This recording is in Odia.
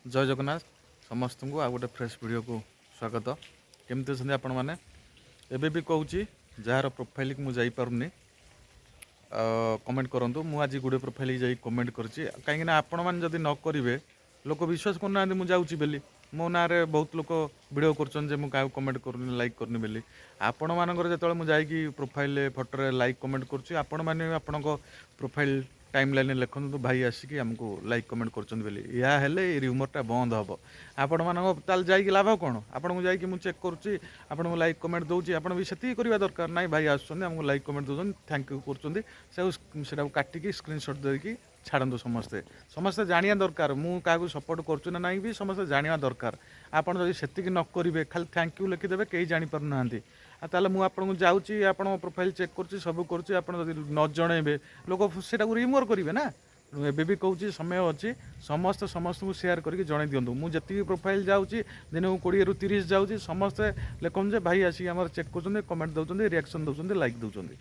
ଜୟ ଜଗନ୍ନାଥ ସମସ୍ତଙ୍କୁ, ଆଉ ଗୋଟେ ଫ୍ରେଶ୍ ଭିଡ଼ିଓକୁ ସ୍ୱାଗତ। କେମିତି ଅଛନ୍ତି ଆପଣମାନେ? ଏବେ ବି କହୁଛି, ଯାହାର ପ୍ରୋଫାଇଲ୍କୁ ମୁଁ ଯାଇପାରୁନି, କମେଣ୍ଟ କରନ୍ତୁ। ମୁଁ ଆଜି ଗୋଟେ ପ୍ରୋଫାଇଲ୍ ଯାଇ କମେଣ୍ଟ କରିଛି, କାହିଁକିନା ଆପଣମାନେ ଯଦି ନ କରିବେ, ଲୋକ ବିଶ୍ୱାସ କରୁନାହାନ୍ତି ମୁଁ ଯାଉଛି ବୋଲି। ମୋ ନାଁରେ ବହୁତ ଲୋକ ଭିଡ଼ିଓ କରୁଛନ୍ତି ଯେ ମୁଁ କାହାକୁ କମେଣ୍ଟ କରୁନି, ଲାଇକ୍ କରୁନି ବୋଲି। ଆପଣମାନଙ୍କର ଯେତେବେଳେ ମୁଁ ଯାଇକି ପ୍ରୋଫାଇଲ୍ରେ, ଫଟୋରେ ଲାଇକ୍ କମେଣ୍ଟ କରୁଛି, ଆପଣମାନେ ଆପଣଙ୍କ ପ୍ରୋଫାଇଲ୍ ଟାଇମ୍ ଲାଇନ୍ରେ ଲେଖନ୍ତୁ, ଭାଇ ଆସିକି ଆମକୁ ଲାଇକ୍ କମେଣ୍ଟ କରୁଛନ୍ତି ବୋଲି। ଏହା ହେଲେ ଏ ରିଉମରଟା ବନ୍ଦ ହେବ। ଆପଣମାନଙ୍କ ତାହେଲେ ଯାଇକି ଲାଭ କ'ଣ? ଆପଣଙ୍କୁ ଯାଇକି ମୁଁ ଚେକ୍ କରୁଛି, ଆପଣଙ୍କୁ ଲାଇକ୍ କମେଣ୍ଟ ଦେଉଛି, ଆପଣ ବି ସେତିକି କରିବା ଦରକାର ନାଇଁ? ଭାଇ ଆସୁଛନ୍ତି, ଆମକୁ ଲାଇକ୍ କମେଣ୍ଟ ଦେଉଛନ୍ତି, thank you କରୁଛନ୍ତି। ସେ ସେଟାକୁ କାଟିକି ସ୍କ୍ରିନସଟ୍ ଦେଇକି ଛାଡ଼ନ୍ତୁ। ସମସ୍ତେ ସମସ୍ତେ ଜାଣିବା ଦରକାର, ମୁଁ କାହାକୁ ସପୋର୍ଟ କରୁଛି ନା ନାହିଁ ବି ସମସ୍ତେ ଜାଣିବା ଦରକାର। ଆପଣ ଯଦି ସେତିକି ନ କରିବେ, ଖାଲି thank you ଲେଖିଦେବେ, କେହି ଜାଣିପାରୁନାହାନ୍ତି। ଆଉ ତାହେଲେ ମୁଁ ଆପଣଙ୍କୁ ଯାଉଛି, ଆପଣଙ୍କ ପ୍ରୋଫାଇଲ୍ ଚେକ୍ କରୁଛି, ସବୁ କରୁଛି, ଆପଣ ଯଦି ନ ଜଣେଇବେ, ଲୋକ ସେଇଟାକୁ ରିମୋର୍ କରିବେ ନା। ତେଣୁ ଏବେ ବି କହୁଛି, ସମୟ ଅଛି, ସମସ୍ତେ ସମସ୍ତଙ୍କୁ ସେୟାର କରିକି ଜଣେଇ ଦିଅନ୍ତୁ। ମୁଁ ଯେତିକି ପ୍ରୋଫାଇଲ୍ ଯାଉଛି, ଦିନକୁ 20ରୁ 30 ଯାଉଛି, ସମସ୍ତେ ଲେଖନ୍ତୁ ଯେ ଭାଇ ଆସିକି ଆମର ଚେକ୍ କରୁଛନ୍ତି, କମେଣ୍ଟ ଦେଉଛନ୍ତି, ରିଆକ୍ସନ୍ ଦେଉଛନ୍ତି, ଲାଇକ୍ ଦେଉଛନ୍ତି।